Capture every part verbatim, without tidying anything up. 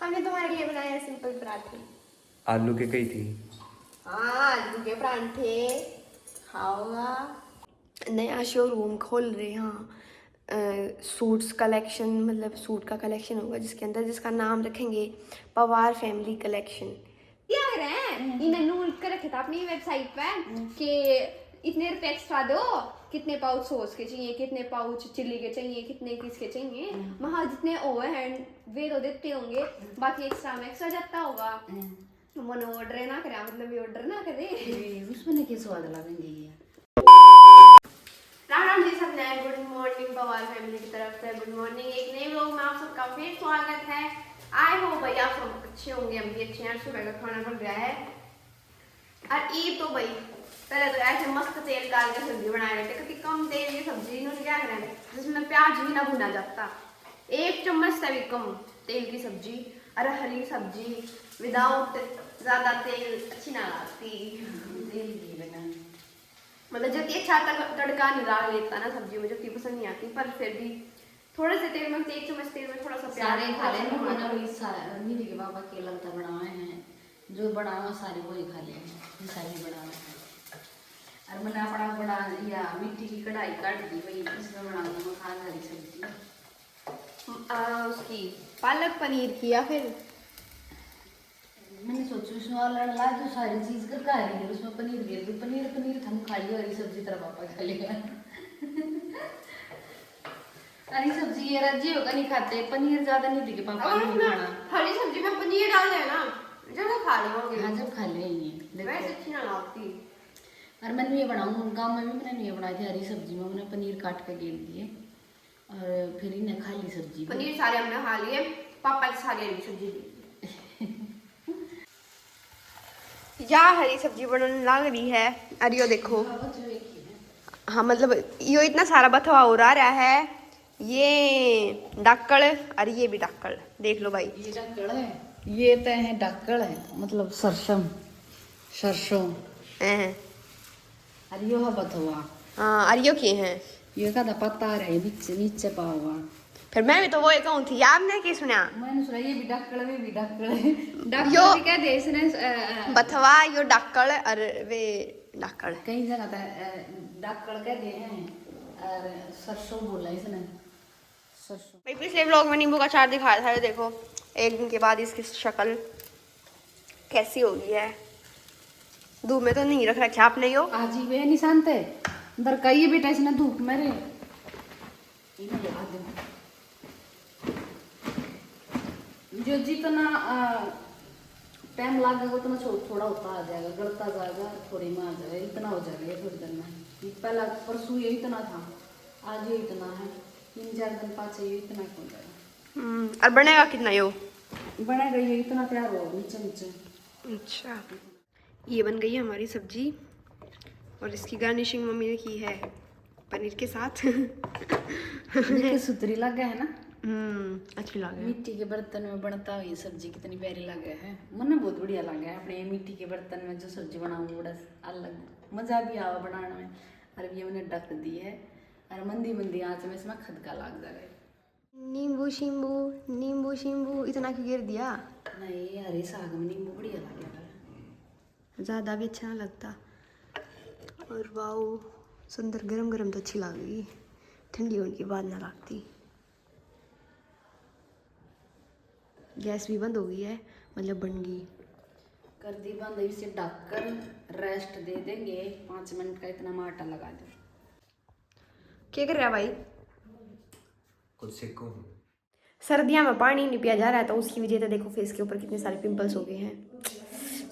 हमने तुम्हारे लिए बनाए हैं सिंपल पराठे। आलू के कही थी। हाँ, आलू के परांठे खाओगा। नया शोरूम खोल रहे हैं, सूट्स कलेक्शन, मतलब सूट का कलेक्शन होगा जिसके अंदर, जिसका नाम रखेंगे पवार फैमिली कलेक्शन। क्या कर रहे हैं? इन्हें नूल कर रखे था अपनी वेबसाइट पे कि इतने रुपए एक्स्ट्रा दो, कितने पाउच सॉस के चाहिए, कितने पाउच चिल्ली के चाहिए, कितने किसके चाहिए। वहाँ जितने ओवर हैंड वे तो देते होंगे, बाकी एक्स्ट्रा में एक्स्ट्रा जाता होगा। तो मने ऑर्डर ना करे, मतलब ये ऑर्डर ना करे। ए, उसमें क्या स्वाद लगेंगे ये? राम राम जी सबने, गुड मॉर्निंग पवार फैमिली की तरफ से। गुड मॉर्निंग, एक नए व्लॉग में आप सबका फिर स्वागत है। आई होप भाई आप सब अच्छे होंगे, हम भी अच्छे हैं। सुबह का खाना बन रहा है और ईब तो भाई पहले तो ऐसे मस्त तेल डाल के सब्जी बनाए रहते, क्योंकि कम तेल की सब्जी इन्होंने क्या करें जिसमें प्याज भी ना भुना जाता। एक चम्मच से भी कम तेल की सब्जी और हरी सब्जी विदाउट ज्यादा तेल अच्छी ना लगती। तेल घी बनाने। मतलब जब ये अच्छा तड़- तड़का नहीं डाल लेता ना सब्जी में, जब ये पसंद नहीं आती, पर फिर भी थोड़े से तेल में, एक चम्मच तेल में थोड़ा सा प्याज सारे खा ले थोड़ा सा ना, टमाटर। वही सा- मेरी के बाबा के लगता बनावे हैं, जो बनावे सारे वही खा ले हैं, ये सारे बनावे हैं। और मैंने अपना बड़ा या मिट्टी की कढ़ाई काट दी, वही इसमें बनाऊंगा मैं खान वाली सब्जी। आ, उसकी पालक पनीर की या फिर मैंने सोचू इसमें अलड़ ला, जो सारी चीज कर खा रही है, उसमें पनीर गिर गई। पनीर पनीर थम खा लियो, हरी सब्जी तेरा पापा खा लेगा। हरी सब्जी ये राजी होगा नहीं खाते, पनीर ज्यादा नहीं दिखे पापा अगर ने उसमें खाना। हरी सब्जी में पनीर डाल देना, जब वो खा लेंगे। हाँ, जब खा लेंगे। देखो। वैसे अच्छी ना लगती। और मैंने ये बनाऊँ, गाँव में भी मैंने ये बनाई थी हरी सब्जी में, मैंने पनीर काट के गेल दिए और फिर इन्हें खा ली सब्जी भी। पनीर सारे हमने खा लिए, पापा की सारी हरी सब्जी दी। या हरी सब्जी बनने लग रही है। और यो देखो, हाँ, मतलब यो इतना सारा बथवा हो रहा है, ये डाकल और ये भी डाकल, देख लो भाई। ये डाकल है, ये तो है डाकल है, मतलब सरसम, सरसों। हैं। और यो है बथवा। हाँ, और यो के है? ये का पत्ता रहे नीचे, नीचे पाओगा। फिर मैं भी तो वो कहूँ थी, आपने की सुना? मैंने सुना ये भी डाकल, वे भी डाकल है। डाकल यो- भी कह दे इसने, अ, अ, बथवा, यो डाकल और वे डाकल। कई जगह तो, अ, डाकल कह दे हैं और सरसों बोला इसने, सरसों। भाई, पिछले व्लॉग में नींबू का अचार दिखाया था, ये देखो एक दिन के बाद इसकी शक्ल कैसी हो गई है। धूप में तो नहीं रख रखे आपने यो। आज ही वे निशान थे अंदर का, ये बेटा इसने धूप में रे। इन्हें ला दे। जो जितना टाइम लागेगा उतना छो- थोड़ा होता आ जाएगा, गलता जाएगा, थोड़े में आ जाएगा, इतना हो जाएगा ये थोड़ी देर में। ये पहला परसों ये इतना था, आज ये इतना है, तीन चार दिन पाछे ये इतना हो जाएगा। हम्म, और बनेगा कितना यो? बनेगा ये इतना तैयार हो नीचे नीचे। अच्छा, ये बन गई है हमारी सब्जी और इसकी गार्निशिंग मम्मी ने की है पनीर के साथ। देखो सुथरी लगे है ना। हम्म, अच्छी लगे। मिट्टी के बर्तन में बनता हुई सब्जी कितनी प्यारी लगे है। मन्ने बहुत बढ़िया लगे है अपने ये मिट्टी के बर्तन में जो सब्जी बनाऊँ, बड़ा अलग मजा भी आवा बनाने में। और ये मैंने ढक दी है और मंदी मंदी आंच में इसमें खदका लाग जाएगा। नींबू शींबू, नींबू शींबू इतना क्यों गिर दिया? नहीं, हरे साग में नींबू बढ़िया लगेगा। ज़्यादा भी अच्छा ना लगता। और वाओ, सुंदर गरम गरम तो अच्छी लगेगी, ठंडी होने के बाद ना लगती। गैस भी बंद हो गई है, मतलब बन गई। कर दी बंद, इसे ढककर रेस्ट दे देंगे पाँच मिनट का। इतना में आटा लगा दो। क्या कर रहा है भाई? कुछ सीखो। सर्दियाँ में पानी नहीं पिया जा रहा है, तो उसकी वजह से देखो फेस के ऊपर कितने सारे पिंपल्स हो गए हैं।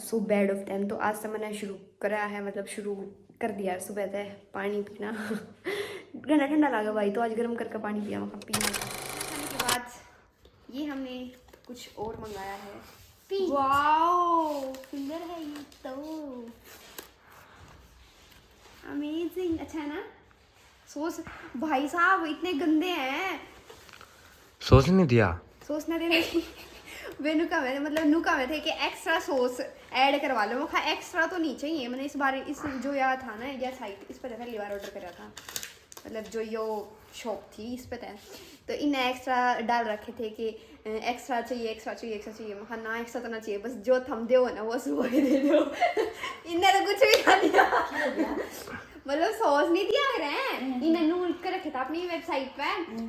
So bad of time। तो आज से मैंने शुरू करा है, मतलब शुरू कर दिया है सुबह से पानी पीना। घना ठंडा लगा भाई, तो आज गर्म करके पानी पिया, मैं पी। खाने के बाद ये हमने कुछ और मंगाया है। वाओ, सुंदर है ये तो। अमेजिंग, अच्छा है ना? सॉस, भाई साहब इतने गंदे हैं। सॉस नहीं दिया। सॉस ना देने की। वे नुका में, मतलब नुका में थे कि एक्स्ट्रा सॉस ऐड करवा लो। मैं कहा एक्स्ट्रा तो नहीं चाहिए, मैंने इस बार इस जो या था ना, या साइट, इस पर पहली बार ऑर्डर करा था। मतलब जो यो शौक थी इस पे तय। तो इन्हें एक्स्ट्रा डाल रखे थे कि एक्स्ट्रा चाहिए, एक्स्ट्रा चाहिए, एक्स्ट्रा चाहिए। मैं कहा, ना, एक्स्ट्रा तो ना चाहिए, बस जो थम दो ना, वो सुबह के दे दो। इन्हें तो कुछ भी ना दिया। मतलब, सॉस नहीं दिया करें। इन्हें नोट कर रखे था अपनी वेबसाइट पे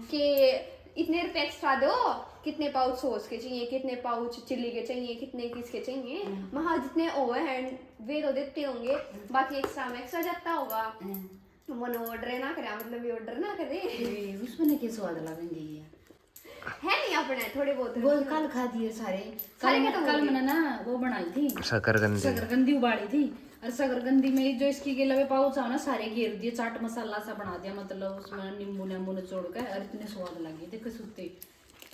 कि इतने रुपए एक्स्ट्रा दो, कितने पाउच सॉस के चाहिए, कितने पाउच चिल्ली के चाहिए, कितने किसके चाहिए। महा जितने ओवर हैंड वे तो देते होंगे, बाकी एक्स्ट्रा में एक्स्ट्रा जाता होगा। तो मने ऑर्डर ना करा, मतलब, ये ऑर्डर ना करे। ए, उसमें क्या स्वाद लगेंगे ये? है नहीं अपने थोड़े बहुत। वो कल खा दिए सारे। सारे कल खत्म हो कल गए। मैंने ना वो बनाई थी, शकरकंदी। शकरकंदी उबाली थी। और शकरकंदी में जो इसकी के लवे पाउच आ ना, सारे घेर दिए, चाट मसाला सा बना दिया, मतलब, उसमें नींबू नींबू निचोड़ के, और इतने स्वाद लगे थे कसूते।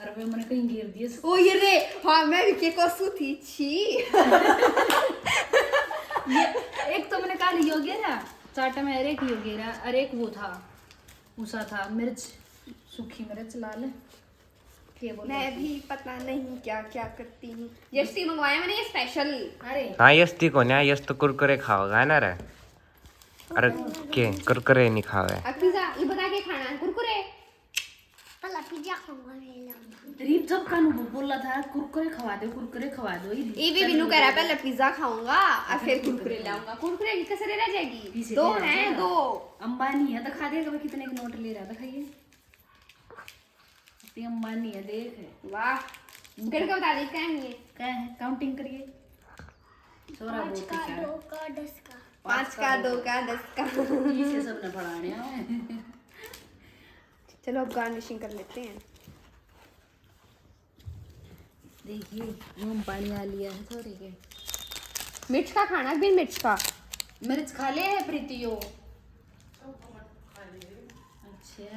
और वे मैंने कहीं घेर दिए। ओ ये रे, हाँ, मैं भी के कसू थी, छी। एक तो मैंने कहा यो घेरा चाट में, और एक यो घेरा, और एक वो था, उसा था, मिर्च, सूखी मिर्च लाल। के बोले? मैं भी पता नहीं क्या क्या करती हूँ। यशती मंगवाया मैंने ये स्पेशल। अरे हाँ, यश ती को ना, यश तो कुरकुरे खाओगा, है ना रे? अरे, के कुरकुरे नहीं खावे? अब पिज्जा, ये बता के खाना है, कुरकुरे। पहला पिज्जा खाऊंगा, मैं लाऊंगा। रीप जब कानू वो बोला था कुरकुरे खवा दो, कुरकुरे खवा दो, ये ये भी बिनू कह रहा, पहले पिज्जा खाऊंगा और फिर कुरकुरे लाऊंगा। कुरकुरे की कसर रह जाएगी। पीछे दो दे हैं, रहा। दो। अंबानी है, दिखा दे कभी कितने की नोट ले रहा, दिखाइए। इतनी अंबानी है, देख। वाह, गड़ का बता दे, क्या है ये? क्या है, काउंटिंग करिए। छोरा पाँच बहुत का, होशियार है। दो का, दस का। पाँच का, दो का, दस का। इसे सबने फड़ाने हैं। चलो, अब गार्निशिंग कर लेते हैं। देखिए, मुंह पानी आ लिया है थोड़े के। मिर्च का खाना, बिन मिर्च का। मिर्च खा ले है प्रीतियो। अच्छा,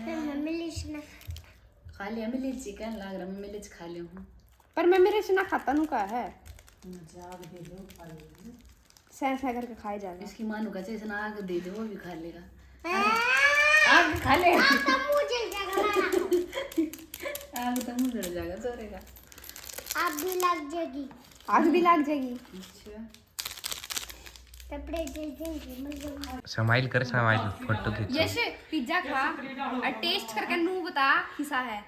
फिर मैं मिर्च ना खा लिया, मैं मिर्ची कहने लग रहा, मैं मिर्च खा लिया हूँ। पर मैं मिर्च ना खाता, नु का है। मजाक दे दो, खा लो। सह सह करके खाए जाएगा। इसकी माँ नु कहते, इसने आग दे दे, वो भी खा लेगा। आग खा ले। तो मुझे जगह ना। आग तो मुंह जल जाएगा छोरे का। आग भी लग जाएगी। आग भी लग जाएगी। अच्छा। कपड़े जल जाएंगे, मतलब। स्माइल कर, स्माइल, फोटो खींचो। यश, पिज्जा खा और टेस्ट करके नू बता किसा है।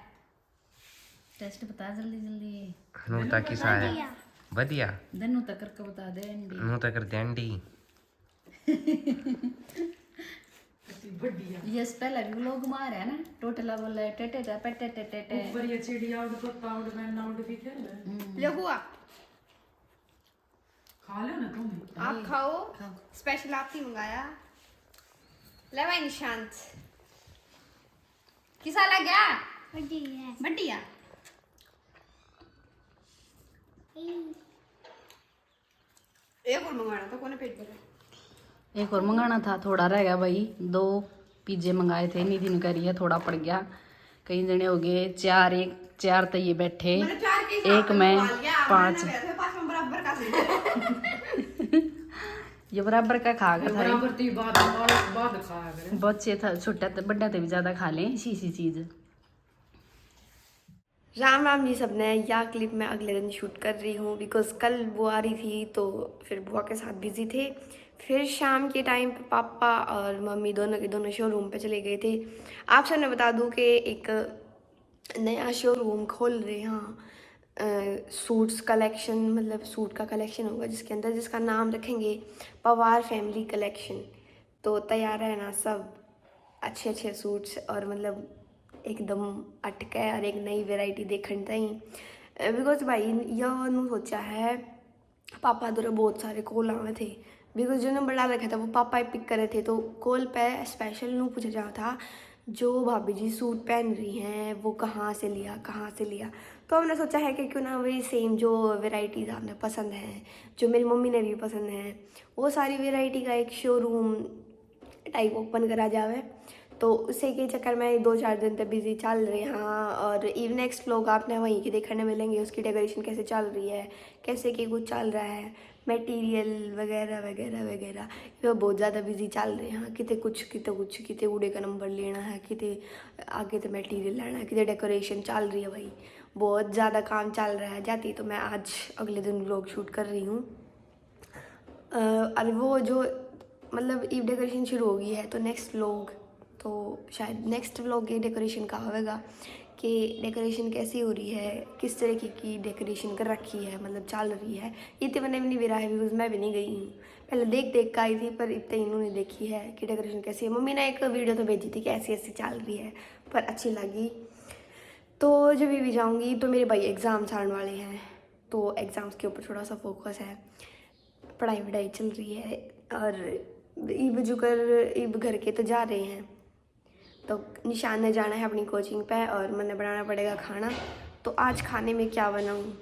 टेस्ट बता जल्दी जल्दी। नू ता किसा है? बढ़िया। दनु तक करके बता दे एंडी। नू ता कर दे एंडी। यस पहला भी व्लॉग मार है ना, टोटला बोले टेटे टे पेटे टे टे टे। ऊपर ये चिड़िया उड़, तोता उड़, मैना उड़ भी खेल। ले हुआ, खा लो ना तुम। आप खाओ। खाओ। स्पेशल आप ही मंगाया। ले भाई निशांत, किसा लग गया? बढ़िया। बढ़िया। एक और मंगाना था, कोने पेट भरा। एक और मंगाना था, थोड़ा रह गया भाई। दो पिज्जे मंगाए थे, निधि ने कह रही है थोड़ा पड़ गया, कई जने हो गए चार, एक चार तो ये बैठे, मैंने चार के एक मैं पाँच। पाँच में बराबर का। ये बराबर का खा गया था। बराबर ती बात, बात, बात खाया करे। बच्चे था छोटा तो बड़ा तो भी ज्यादा खा लें इसी इसी चीज। राम राम जी सबने। या क्लिप मैं अगले दिन शूट कर रही हूँ, बिकॉज कल वो आ रही थी तो फिर बुआ के साथ बिजी थे। फिर शाम के टाइम पे पापा और मम्मी दोनों के दोनों शोरूम पे चले गए थे। आप सबने बता दूँ कि एक नया शोरूम खोल रहे हैं, सूट्स कलेक्शन, मतलब सूट का कलेक्शन होगा जिसके अंदर, जिसका नाम रखेंगे पवार फैमिली कलेक्शन। तो तैयार रहना सब, अच्छे अच्छे सूट्स और मतलब एकदम अटके और एक नई वैरायटी देखण ताई। बिकॉज भाई, या नू सोचा है, पापा द्वारा बहुत सारे कॉल आवे थे, बिकॉज जो नंबर डाल रखा था वो पापा ही पिक करे थे। तो कॉल पे स्पेशल नू पूछा जा रहा था, जो भाभी जी सूट पहन रही हैं वो कहाँ से लिया, कहाँ से लिया। तो हमने सोचा है कि क्यों ना वही सेम जो वैरायटीज आपने पसंद हैं, जो मेरी मम्मी ने भी पसंद हैं, वो सारी वैरायटी का एक शोरूम टाइप ओपन करा जावे। तो उसे के चक्कर में दो चार दिन तक बिजी चल रहे हैं। और इव नेक्स्ट व्लॉग आपने वहीं के देखने मिलेंगे, उसकी डेकोरेशन कैसे चल रही है, कैसे के कुछ चल रहा है, मटेरियल वगैरह वगैरह वगैरह। ये बहुत ज़्यादा बिजी चल रहे हैं, किते कुछ, किते कुछ, किते उड़े का नंबर लेना है, किते आगे तो मटेरियल लेना है, किते डेकोरेशन चल रही है भाई, बहुत ज़्यादा काम चल रहा है। जाती तो मैं आज अगले दिन व्लॉग शूट कर रही हूँ। अ, और वो जो मतलब इव डेकोरेशन शुरू हो गई है, तो नेक्स्ट व्लॉग तो शायद नेक्स्ट व्लॉग ये डेकोरेशन का होगा कि डेकोरेशन कैसी हो रही है, किस तरीके की डेकोरेशन कर रखी है, मतलब चल रही है। इतने मैंने भी नहीं बेरा है, बिकॉज मैं भी नहीं गई हूँ। पहले देख देख के आई थी, पर इतने इन्होंने देखी है कि डेकोरेशन कैसी है। मम्मी ने एक वीडियो तो भेजी थी कि ऐसी ऐसी चल रही है, पर अच्छी लगी। तो जब भी जाऊँगी तो मेरे भाई एग्ज़ाम्स आने वाले हैं, तो एग्ज़ाम्स के ऊपर थोड़ा सा फोकस है, पढ़ाई वढ़ाई चल रही है। और इब जुकर इब घर के तो जा रहे हैं, तो निशान ने जाना है अपनी कोचिंग पे और मैंने बनाना पड़ेगा खाना। तो आज खाने में क्या बनाऊँ?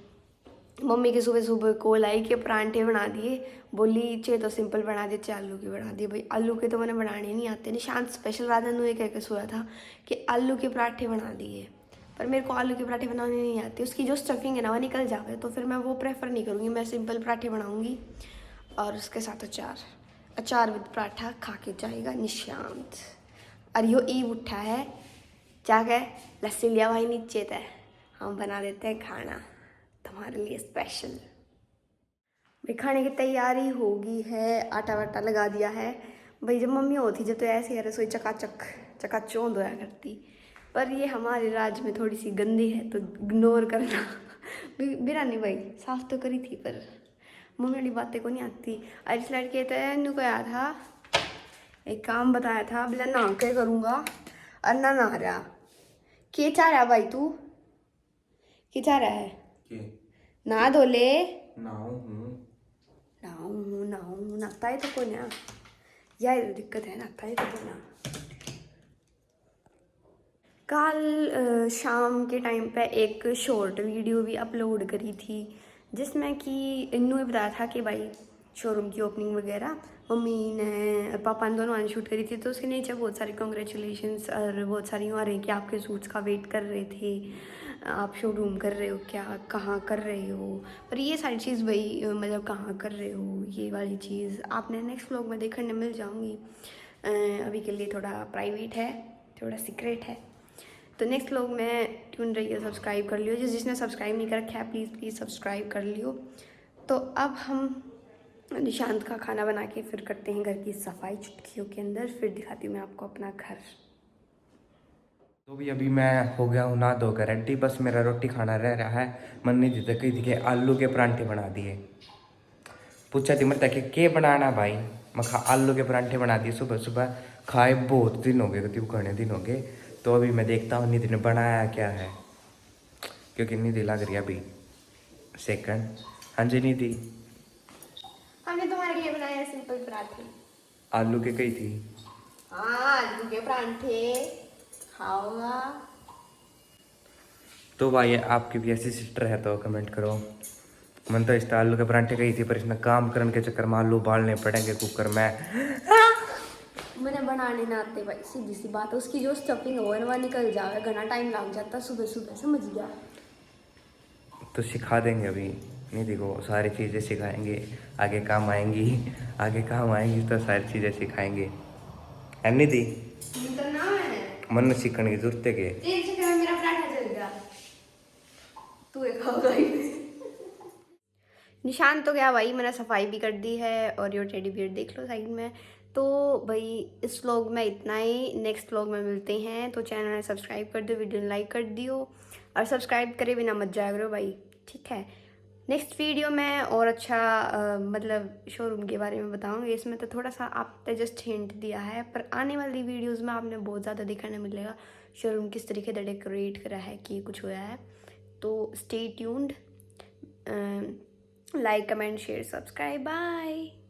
मम्मी की सुबह सुबह कॉल आई कि परांठे बना दिए, बोली चे तो सिंपल बना दिए, चे आलू के बना दिए। भाई, आलू के तो मैंने बनाने नहीं आते। निशांत स्पेशल रात नू ये कह के सोया था कि आलू के पराठे बना दिए, पर मेरे को आलू के पराठे बनाने नहीं आते। उसकी जो स्टफिंग है ना, वो निकल जावे, तो फिर मैं वो प्रेफर नहीं करूँगी। मैं सिंपल पराठे बनाऊँगी और उसके साथ अचार, अचार विद पराठा खा के जाएगा निशांत। और यो ईब उठा है, जाके लस्सी लिया भाई नीचे तै, हम बना देते हैं खाना तुम्हारे लिए स्पेशल। भाई, खाने की तैयारी हो गई है, आटा वाटा लगा दिया है। भाई, जब मम्मी होती, जब तो ऐसे ही रसोई चकाचक चकाचौंध होया करती, पर ये हमारे राज में थोड़ी सी गंदी है, तो इग्नोर करना। बि- बिरानी भाई साफ तो करी थी, पर मम्मी वाली बातें को नहीं आती। और इस लड़के तो इन्हों को आया था, एक काम बताया था, बोला ना के करूँगा और ना ना रहा। के चाह रहा भाई तू? के चाह रहा है? के? ना धो ले। नाऊ हूँ। नाऊ हूँ, नाऊ हूँ, नाता है तो को ना। यार दिक्कत है, नाता है तो को ना। कल, अ, शाम के टाइम पे एक शॉर्ट वीडियो भी अपलोड करी थी, जिसमें कि इन्होंने बताया था कि भाई शोरूम की ओपनिंग वगैरह मम्मी ने, पापा ने, दोनों ने शूट करी थी, तो उसके नीचे बहुत सारे कॉन्ग्रेचुलेशंस और बहुत सारी यूँ आ रही कि आपके सूट्स का वेट कर रहे थे, आप शोरूम कर रहे हो क्या, कहाँ कर रहे हो, पर ये सारी चीज़ भाई, अ, मतलब कहाँ कर रहे हो, ये वाली चीज़ आपने नेक्स्ट व्लॉग में देखने मिल जाऊँगी। अ, अभी के लिए थोड़ा प्राइवेट है, थोड़ा सीक्रेट है। तो नेक्स्ट व्लॉग में ट्यून रहिए, सब्सक्राइब कर लियो। जिस जिसने सब्सक्राइब नहीं कर रखा है, प्लीज़ प्लीज़ सब्सक्राइब कर लियो। तो अब हम निशांत का खाना बना के फिर करते हैं घर की सफाई चुटकियों के अंदर, फिर दिखाती हूँ मैं आपको अपना घर। तो भी अभी मैं हो गया हूँ नहा धो कर रेडी, बस मेरा रोटी खाना रह रहा है। मन्नी जी तो कही थी कि आलू के परांठे बना दिए। पूछा थी मर तक के बनाना भाई, मैं कहा आलू के परांठे बना दिए सुबह सुबह। खाए बहुत दिन हो गए, कति घने दिन हो गए। तो अभी मैं देखता हूँ निधि ने बनाया क्या है, क्योंकि निधि लग रही है अभी सेकंड। हाँ जी निधि। हमने तुम्हारे लिए बनाए हैं सिंपल पराठे। आलू के कही थी। हाँ, आलू के परांठे खाओगा। तो भाई, आपकी भी ऐसी सिस्टर है तो कमेंट करो। मन तो इस आलू के परांठे कही थी, पर इसने काम करने के चक्कर में आलू उबालने पड़ेंगे कुकर में। मैंने बनाने ना आते भाई, सीधी सी बात है। उसकी जो स्टफिंग हो ना, वह निकल जावे, घना टाइम लग जाता सुबह सुबह, समझ गया। तो सिखा देंगे अभी, निधि को सारी चीज़ें सिखाएंगे, आगे काम आएंगी, आगे काम आएंगी तो सारी चीज़ें सिखाएंगे, है निधि? निकलना है। मन सीखने की जरूरत है के? तेरे चक्कर में मेरा पराठा जल गया। तू एक खाओगा ही। निशांत तो गया भाई, मैंने सफाई भी कर दी है और यो टेडी बियर देख लो साइड में। तो भाई, इस व्लॉग में इतना ही, नेक्स्ट व्लॉग में मिलते हैं। तो चैनल ने सब्सक्राइब कर दो, वीडियो ने लाइक कर दियो और सब्सक्राइब करे बिना मत जाया करो भाई, ठीक है। नेक्स्ट वीडियो में और अच्छा, अ, मतलब शोरूम के बारे में बताऊंगी। इसमें तो थोड़ा सा आप जस्ट हिंट दिया है, पर आने वाली वीडियोज़ में आपने बहुत ज़्यादा दिखाने मिलेगा शोरूम किस तरीके से डेकोरेट करा है, कि कुछ होया है। तो stay tuned, like, comment, share, subscribe, bye।